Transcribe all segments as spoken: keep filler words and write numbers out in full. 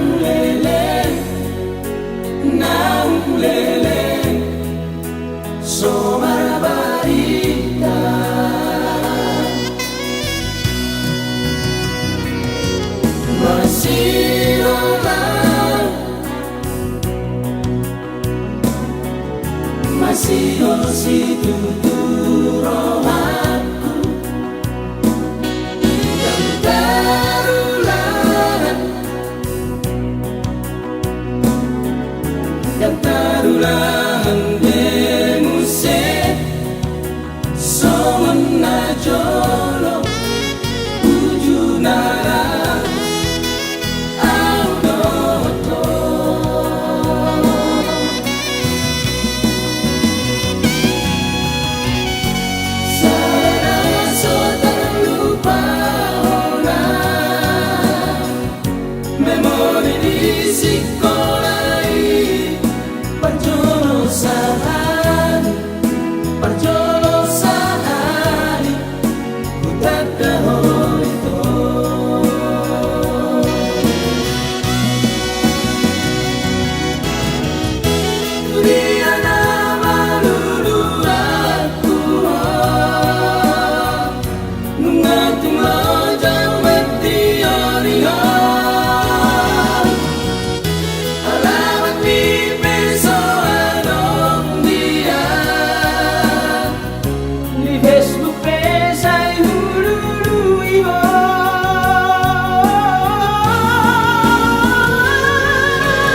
Leleng, naung leleng, so marbarita. Masihol, masihol situtu rohangku. Dang tarulahan, dang tarulahan be muse. Songon na jolo, uju na ra, au dohot ho. Sada so tarlupa hona, memori di sikola i. Parjolo sahali, parjolo sahali, hutanda ho ito. Dia na maluluanku ho. Nunga tung lo jau mandiori-ori. Alamat ni pe so adong dia. Di Facebook pe sai hulului ho.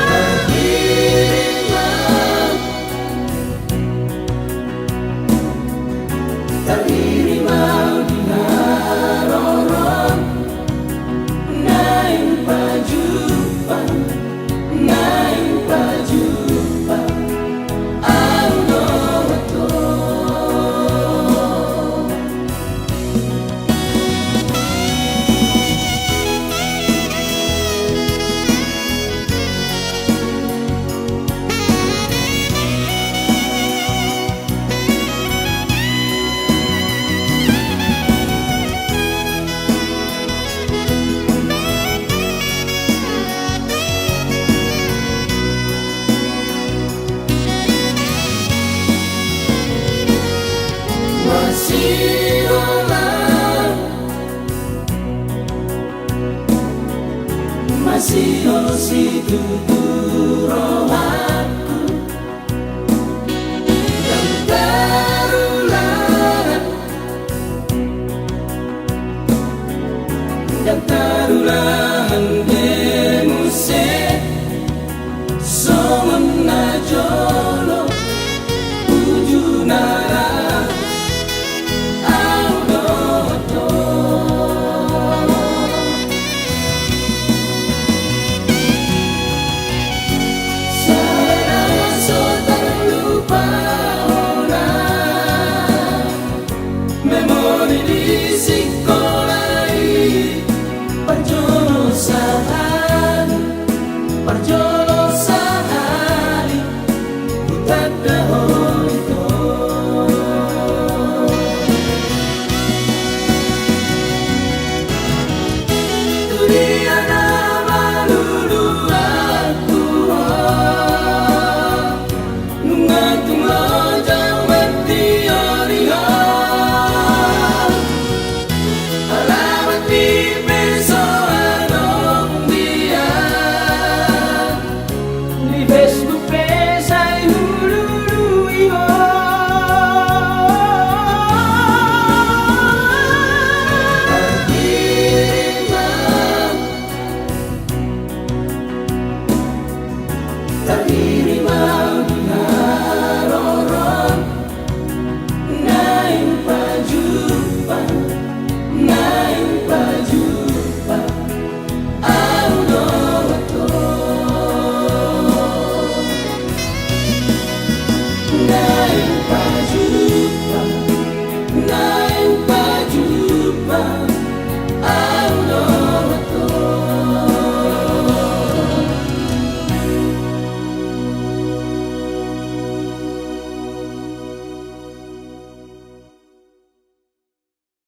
Tarhirim au, tarhirim au di haroro. Naeng pajumpa, naeng pajumpa, au dohot ho. Masihol, masihol situtu roha.